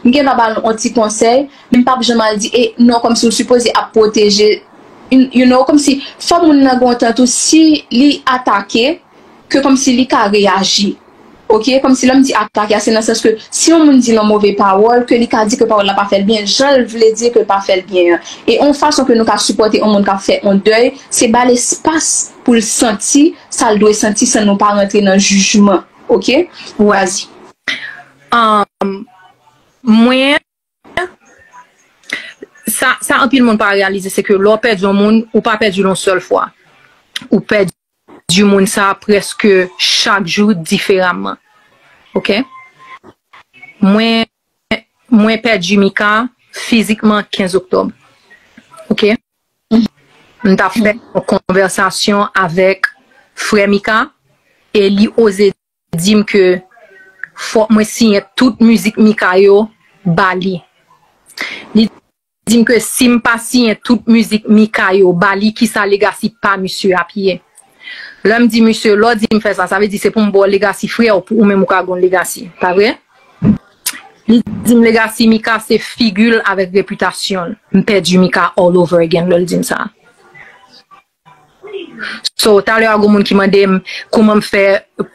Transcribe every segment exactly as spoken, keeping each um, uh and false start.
m gen dwa ba l yon ti konsèy, men m p ap janm al di, e non, kòmsi w sipoze ap pwoteje, you, you know, kòmsi fò moun nan gen yon tan tou, si li atake, ke kòmsi li ka reyaji. Oke, kòmsi lè m di atake a, se nan sans ke si yon moun di l yon move pawòl, ke li ka di ke pawòl la pa fè l byen, jan l vle di ke l pa fè l byen an. E yon fason ke nou ka sipòte yon moun k ap fè yon dèy, se ba l espas pou l santi sa l dwe santi san nou pa rantre nan jijman. Oke? Wazi. Um, mwen, sa, sa anpil moun pa reyalize, se ke lè w pèdi yon moun, ou pa pèdi l yon sèl fwa. Ou pèdi moun sa prèske chak jou diferaman. Oke? Mwen, mwen pèdi Mika fizikman kenz oktòb. Oke? M t ap fè yon konvèsasyon avèk frè Mika e li oze di m ke fòk mwen siyen tout mizik Mika yo ba li. Li di m ke si m pa siyen tout mizik Mika yo ba li, kisa legacy pa misye ap ye? Lè m di misye, lè w di m fè sa, sa vle di se pou m ba w legacy frè w, pou ou menm ou ka gen yon legacy. Pa vre? Li di m legacy Mika se figi l avèk repitasyon l. M pèdi Mika all over again lè l di m sa. So, talè a gon moun ki mande m kouman m fè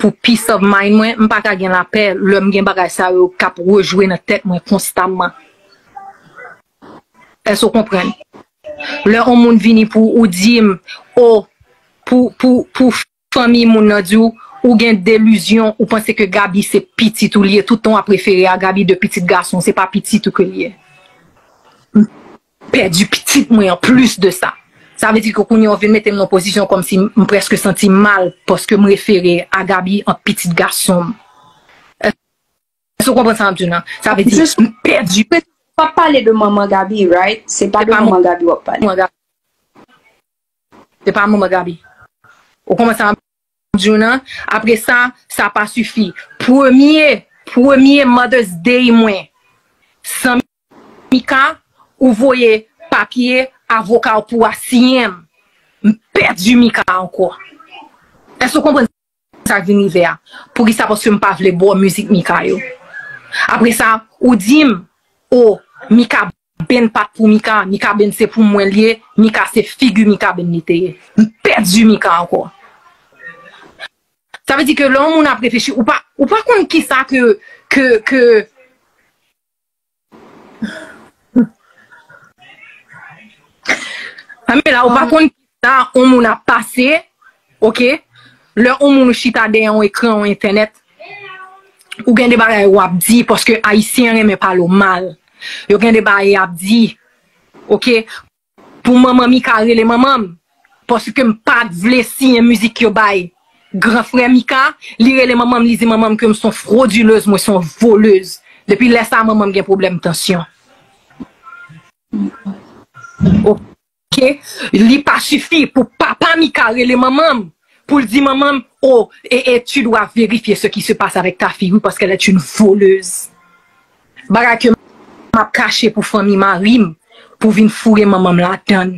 pou peace of mind mwen, m pa ka gen lapè lè m gen bagay sa yo k ap rejwe nan tèt mwen konstamman. Èske w konprann? Lè yon moun vini pou ou di m, o, pou, pou, pou fanmi moun nan di w, ou gen delizyon, ou panse ke Gaby se pitit ou li ye, tout tan w ap refere a Gaby de pitit gason, se pa pitit ou ke li ye. M pèdi pitit mwen an plis de sa. Sa vle di ke kounye a w vin mete m nan pozisyon kòmsi m prèske santi m mal paske m refere a Gaby an pitit gason m. Èske w konprann sa m ap di w lan? Sa vle di m pèdi. W ap pale de manman Gaby, right? Se pa de manman Gaby w ap pale. Se pa manman Gaby. Ou konprann sa m ap di w lan? Apre sa, sa pa sifi. Premye, premye Mother's Day mwen, san Mika, ou voye papye avoka w pou asiyen m. M pèdi Mika ankò. Èske w konprann sa k vin rive a? Poukisa? Paske m pa vle ba w mizik Mika yo. Apre sa, ou di m, o, Mika Ben pa t pou Mika, Mika Ben se pou mwen l ye, Mika se figi Mika Ben li te ye. M pèdi Mika ankò. Sa vle di ke lè yon moun ap reflechi, ou pa, ou pa konn kisa ke, ke, ke, Pamela, ou pa konn sa yon moun ap pase, oke? Lè yon moun ou chita dèyè yon ekran, yon entènèt, ou gen de bagay w ap di, paske Ayisyen renmen pale w mal. Yo gen de bagay y ap di, oke? Pou manman Mika rele manman m, paske m pa t vle siyen mizik yo bay gran frè Mika, li rele manman m, li di manman m ke m se yon fwodilez, mwen se yon volez. Depi lè sa, manman m gen pwoblèm tansyon. Oke? Li pa sifi pou papa Mika rele manman m, pou l di manman m, o, e, e, tu dois vérifier ce qui se passe avec ta fille, oui, parce qu'elle est une voleuse. Bagay ke m ap kache pou fanmi mari m, pou vin foure manman m ladann.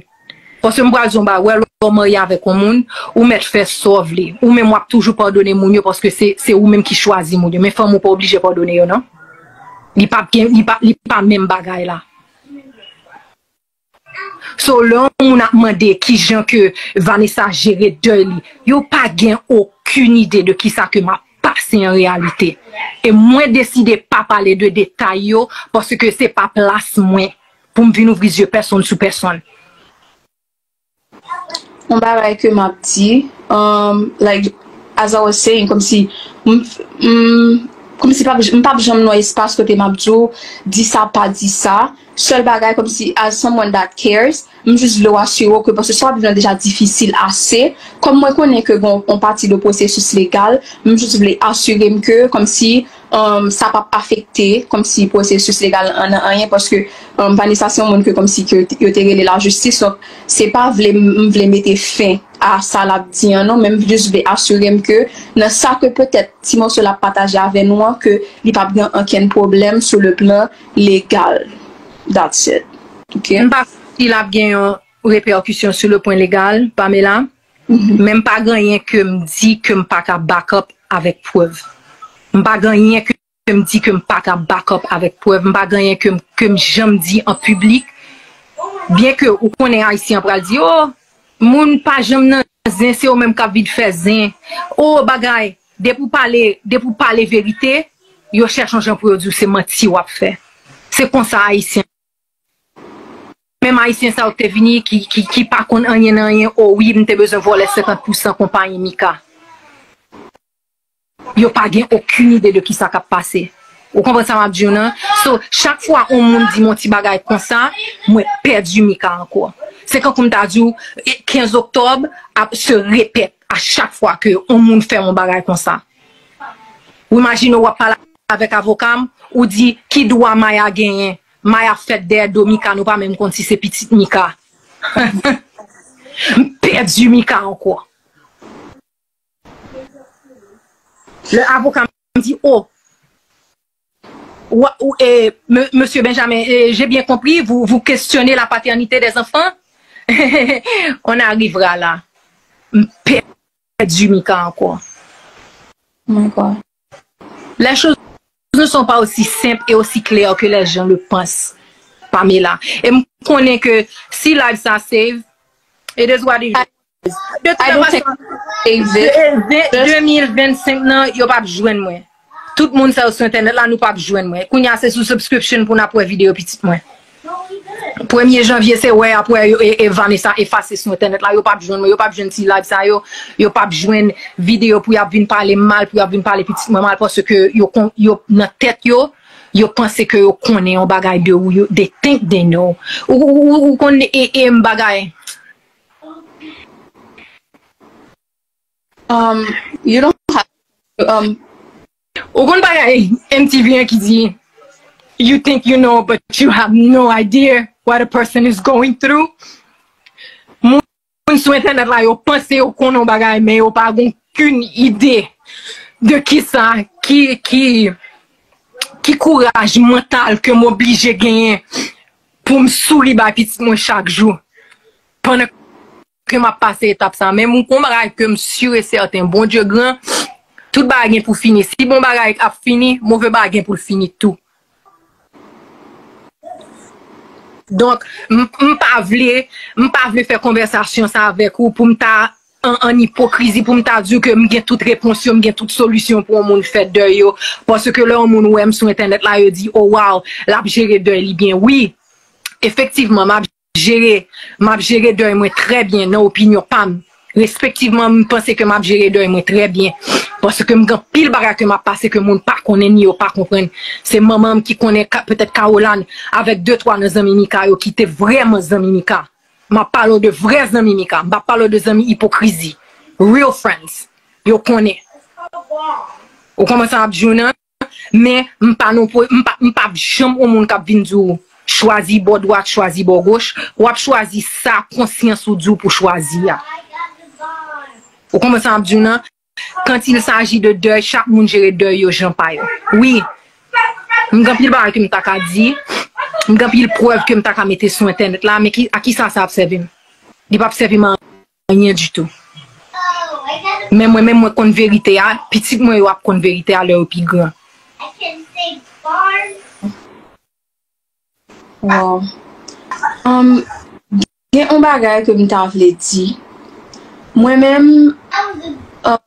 Paske m pral di w yon bagay, wè lè w marye avèk yon moun, ou mèt fè sa w vle. Ou menm w ap toujou padone moun yo paske se, se ou menm ki chwazi moun yo. Men fanmi w pa oblije padone yo non. Li p ap gen, li pa, li pa menm bagay la. So, lè yon moun ap mande kijan ke Vanessa jere dèy li, yo pa gen okenn ide de kisa ke m ap pase an reyalite. E mwen deside pa pale de detay yo, paske se pa plas mwen pou m vin ouvri zye pèsonn sou pèsonn. Yon bagay ke m ap di, um, like, as I was saying, kòmsi, m, m, kòmsi pa, m p ap janm nan espas kote m ap di w, di sa, pa di sa. Sèl bagay, kòmsi, as someone that cares, m jis vle w asire w ke, paske sa w ap viv lan deja difisil ase. Kòm mwen konnen ke gen yon pati de pwosesis legal, m jis vle asire m ke, kòmsi, um, sa p ap afekte, kòmsi, pwosesis legal an nan anyen, paske, um, Vanessa se yon moun ke, kòmsi, ke yo te rele lajistis. Donk, se pa vle m, m vle mete fen a sa l ap di an non, men m jis vle asire m ke nan sa ke petèt ti moso l ap pataje avè nou an, ke li p ap gen ankenn pwoblèm sou le plan legal. That's it. Ok? M pa si l ap gen yon repèkisyon sou le pwen legal, Pamela, men m pa gen anyen ke m di ke m pa ka back up avèk prèv. M pa gen anyen ke ke m di ke m pa ka back up avèk prèv, m pa gen anyen ke m, ke m janm di an piblik. Byen ke ou konnen Ayisyen an pral di, "Oh, moun pa janm nan zen, se yo menm k ap vin fè zen. Oh, bagay, depi w pale, depi w pale verite, yo chèche yon jan pou yo di w se manti w ap fè." Se konsa Ayisyen. Menm Ayisyen sa yo k te vini, ki, ki, ki pa konn anyen nan anyen, "Oh wi, m te bezwen vòlè senkant pousan konpayi Mika." Yo pa gen okenn ide de kisa k ap pase. Ou konprann sa m ap di w nan? So, chak fwa yon moun di m yon ti bagay konsa, mwen pèdi Mika ankò. Se kankou m ta di w, e, kenz oktòb ap se repèt a chak fwa ke yon moun fè m yon bagay konsa. Ou imajine w ap pale avèk avoka m, ou di, "Ki dwa Maya genyen? Maya fèt dèyè do Mika, nou pa menm konn si se pitit Mika." M pèdi Mika ankò. Lè avoka m di, "Oh, wa- ou- eh, me- Monsieur Benjamin, eh, j'ai bien compris, vous, vous questionnez la paternité des enfants." On arrivera là. M pèdi Mika ankò. Oh my God. Les choses ne sont pas aussi simples et aussi claires que les gens le pensent, Pamela. E m konnen ke si live sa save, it is what it is. De I don't think toute façon, save it. de- de- de mil vennsenk nan, yo p ap jwenn mwen. Tout moun sa yo sou entènèt la, nou p ap jwenn mwen. Kounye a se sou subscription pou n ap wè videyo pitit mwen. Premye janvye se wè apre yo e, e Vanessa efase sou entènèt la, yo p ap jwenn mwen, yo p ap jwenn ti live sa yo, yo p ap jwenn videyo pou y ap vin pale m mal, pou y ap vin pale pitit mwen mal, paske yo, kon- yo nan tèt yo, yo panse ke yo konnen yon bagay de ou, yo, they think they know. Ou, ou, ou, ou konn e, e m bagay. Um, you don't have to. Um, Ou konn bagay M T V an ki di, "You think you know, but you have no idea what a person is going through." Moun sou entènèt la, yo panse yo konnen yon bagay, men yo pa gen okenn ide de kisa, ki, ki, ki kouraj mantal ke m oblije genyen pou m souri bay pitit mwen chak jou. Pandan ke m ap pase etap sa. Men m gon bagay ke m si e sèten, Bondye gran, tout bagay gen pou fini. Si bon bagay ap fini, move bagay gen pou l fini tou. Donk, m, m pa vle, m pa vle fè konvèsasyon sa avèk ou pou m ta an, an ipokrizi, pou m ta di w ke m gen tout repons yo, m gen tout solisyon pou yon moun fè dèy yo. Paske lè yon moun wè m sou entènèt la, yo di, "Oh wow, l ap jere dèy li byen." Wi, efektivman, m ap jere, m ap jere dèy mwen trè byen nan opinyon pa m. Respektivman, m panse ke m ap jere dèy mwen trè byen. Paske m gen anpil bagay ke m ap pase ke moun pa konnen ni yo pa konprann. Se manman m ki konnen, ka- petèt Caroline, avèk de twa nan zanmi Mika yo ki te vrèman zanmi Mika. M ap pale w de vrè zanmi Mika. M p ap pale w de zanmi ipokrizi. Real friends. Yo konnen. Ou konprann sa m ap di w nan? Men m pa non pwe- m pa, m p ap janm yon moun k ap vin di w chwazi bò dwat, chwazi bò goch. W ap chwazi sa konsyans ou di w pou chwazi a. Ou konprann sa m ap di w nan? Quand il s'agit de dèy, chak moun jere dèy yo jan pa yo. Wi, m gen anpil bagay ke m ta ka di, m gen anpil prèv ke m ta ka mete sou entènèt la, men ki, a kisa sa ap sèvi m? Li p ap sèvi m a anyen ditou. Men mwen menm mwen konn verite a, pitit mwen yo ap konn verite a lè yo pi gran. Wow. Um, gen yon bagay ke m ta vle di. Mwen menm, um,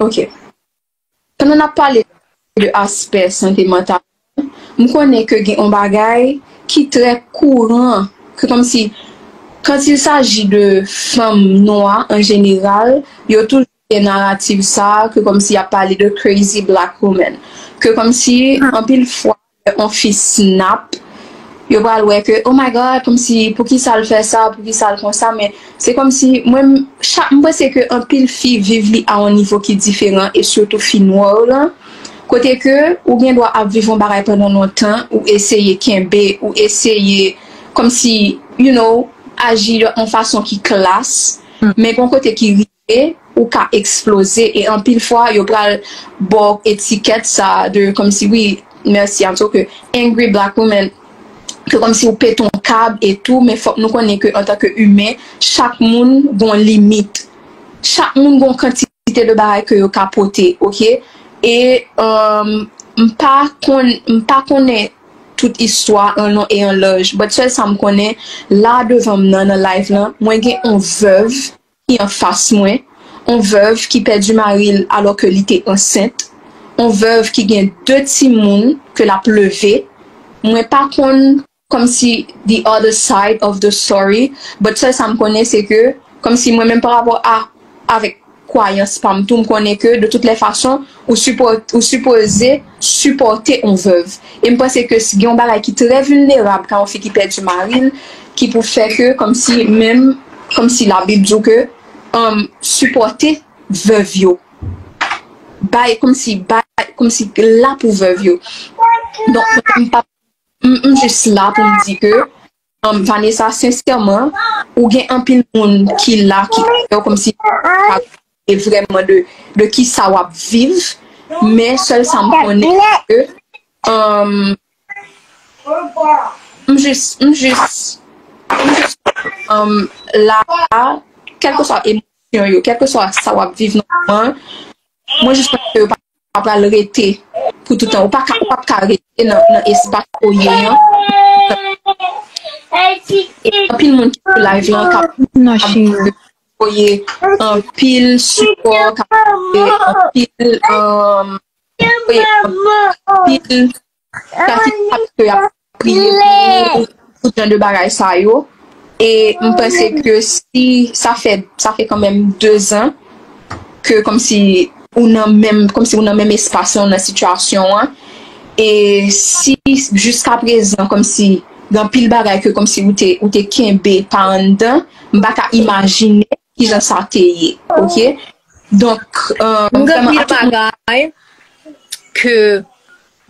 ok. Pandan n ap pale de aspè sante mantal, m konnen ke gen yon bagay ki trè kouran, ke kòmsi, quand il s'agit de fanm nwa an jeneral, yo toujou gen naratif sa, ke kòmsi y ap pale de crazy black woman. Ke kòmsi, anpil fwa, yon fi snap, yo pral wè ke, "Oh my God, kòmsi, poukisa l fè sa, poukisa l konsa?" Men se kòmsi, mwen, chak, m panse ke anpil fi viv li a yon nivo ki diferan, e sitou fi nwa yo lan. Kote ke ou gen dwa ap viv yon bagay pandan lontan, ou eseye kenbe, ou eseye, kòmsi, you know, aji yon fason ki klas, men gon kote ki rive, ou ka eksploze, e anpil fwa, yo pral ba w etikèt sa de, kòmsi, wi, mèsi, an ke angry black woman, ke kòmsi ou pete yon kab e tou, men fòk nou konnen ke antanke imen, chak moun gon limit. Chak moun gon kantite de bagay ke yo ka pote, ok? E, um, m pa konn, m pa konnen tout istwa an lon e an laj, but sèl sa m konnen, la devan m nan, nan live lan, mwen gen yon vèv ki anfas mwen, yon vèv ki pèdi mari l alò ke li te ansent, yon vèv ki gen de timoun ke l ap leve. Mwen pa konn kòmsi the other side of the story, but sèl sa m konnen se ke kòmsi mwen menm pa rapò a, avèk kwayans pa m tou, m konnen ke de toutes les façons ou sipò, ou sipoze sipòte yon vèv. E m panse ke si gen yon bagay ki trè vilnerab kan yon fi ki pèdi mari l, ki pou fè ke kòmsi menm, kòmsi Labib di w ke um, sipòte vèv yo. Bay, kòmsi, bay, kòmsi la pou vèv yo. Donk, m pa, m, m jis la pou m di ke um, Vanessa, sensèman, ou gen anpil moun ki la, ki ka fè w kòmsi pa konnen vrèman de, de ki sa w ap viv, men sèl sa m konnen, se ke um, m jis, m jis, m jis um, la, kèlkeswa emosyon yo, kèlkeswa sa w ap viv nan moman, mwen jis konnen ke yo pa pa pral rete pou toutan. Ou pa ka, ou p ap ka rete nan, nan espas ou ye an. E anpil moun ki sou live lan k ap, k ap voye anpil sipò, k ap voye anpil, um, voye anpil sa ki ap, ke y ap priye pou tout jan de bagay sa yo. E m panse ke si sa fè, sa fè kanmenm de zan ke kòmsi ou nan menm, kòmsi ou nan menm espas lan, ou nan sitiyasyon an. E si jiska prezan, kòmsi gen anpil bagay ke kòmsi ou te, ou te kenbe pa anndan, m pa ka imajine kijan sa te ye, oke? Donk, um, m gen vrèman, anpil bagay ke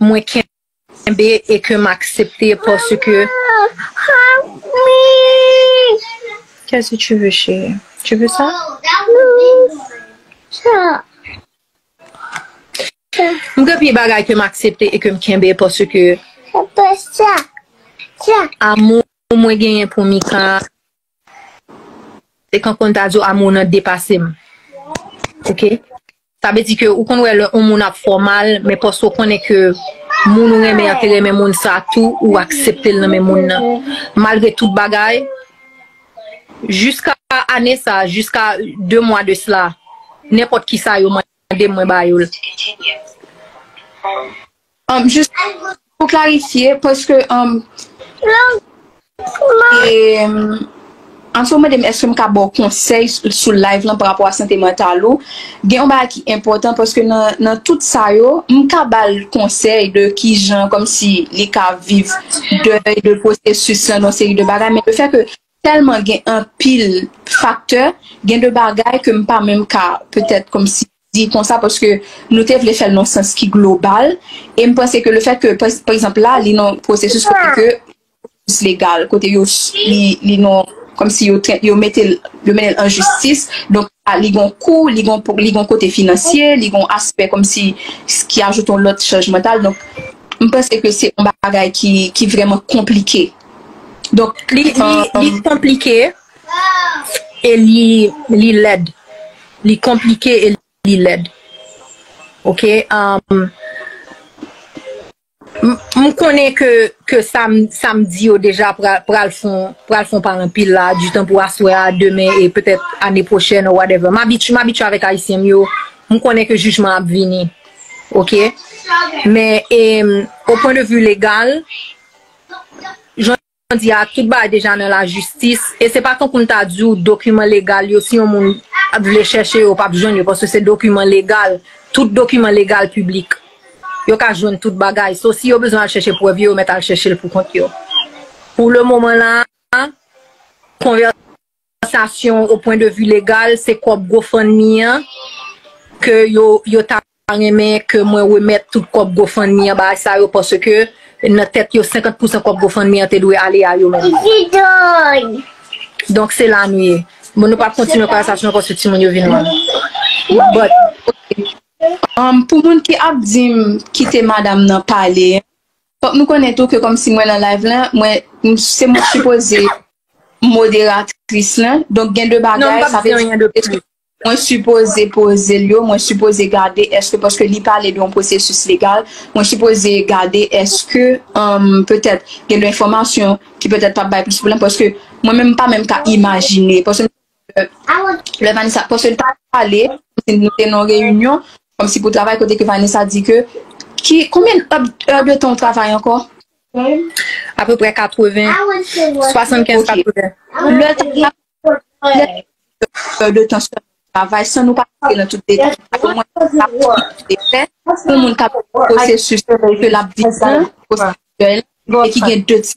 mwen kenbe e ke m aksepte paske. Qu'est-ce que tu veux, chérie? Tu veux ça? M gen pil bagay ke m aksepte e ke m kenbe paske amou mwen genyen pou Mika, se kan konn ta di w amou nan depase m. Oke? Sa vle di ke ou konn wè lè yon moun ap fè w mal, men paske w konnen ke moun ou renmen an te renmen moun sa tou, ou aksepte l nan men moun nan. Malgre tout bagay, jiska ane sa, jiska de mwa de sila, nenpòt ki sa yo mande m, mwen ba yo l. Um, jis pou klarifye, paske um, e, um, Anso mande m èske m ka ba w konsèy sou, sou live lan pa rapò a sante mantal ou. Gen yon bagay ki enpòtan paske nan, nan tout sa yo, m ka ba l konsèy de kijan kòmsi li ka viv dèy de pwosesis lan, yon seri de bagay, men le fè ke tèlman gen anpil faktè, gen de bagay ke m pa menm ka petèt kòmsi di konsa paske nou te vle fè l nan sans ki global. E m panse ke le fè ke, pa, pa egzanp la, li nan pwosesis kote ke pwosesis legal, kote yo, li, li nan, kòmsi yo, yo mete l, yo mennen l an jistis. Donk, li gon kou, li gon, li gon kote finansye, li gon aspè kòmsi ki ajoute yon lòt chaj mantal. Donk, m panse ke se yon bagay ki, ki vrèman konplike. Donk, li, li, li konplike e li, li lèd. Li konplike e li lèd. Oke? Um, m, m konnen ke, ke sa m, sa m di yo deja pral, pral fon, pral fon pa anpil la, ditan pou aswè a, demen e petèt ane pwochèn ou whatever. M abitye, m abitye avèk Ayisyen m yo, m konnen ke jijman ap vini. Oke? Men, e, o pwen de vi legal, jan di a, tout bagay deja nan lajistis, e se pa tankou m ta di w dokiman legal yo, si yon moun ap vle chèche yo, yo p ap jwenn yo, paske se dokiman legal, tout dokiman legal piblik. Yo ka jwenn tout bagay. So, si yo bezwen al chèche prèv yo, yo mèt al chèche l pou kont yo. Pou le moman la, konvèsasyon o pwen de vi legal, se kòb GoFundMe an ke yo, yo ta renmen ke mwen remèt tout kòb GoFundMe an bagay sa yo, paske nan tèt yo, senkant pousan kòb GoFundMe an te dwe ale a yo menm. Donk, se la nou ye. Bon, nou p ap kontinye konvèsasyon an paske timoun yo vin la. But, um, pou moun ki ap di m kite madanm nan pale, fòk nou konnen tou ke kòmsi mwen nan live lan, mwen, m, se mwen sipoze moderatris lan. Donk, gen de bagay, sa vle di, mwen sipoze poze l yo, mwen sipoze gade èske, paske li pale de yon pwosesis legal, mwen sipoze gade èske, um, petèt gen de enfòmasyon ki petèt p ap bay plis pwoblèm, paske mwen menm pa menm ka imajine, paske lè Vanessa, paske l ta pale, kòmsi nou te nan reyinyon, kòmsi pou travay kote ke Vanessa di ke, ki, konbyen èdtan w travay ankò? Apeprè katreven, swasannkenz, katreven. Lè l ta lè de tan sèlman travay san nou pa rantre nan tout detay. Pou mwen, sa pou te fè pou moun k ap pwosesis ke l ap viv nan pwosesis e ki gen de ti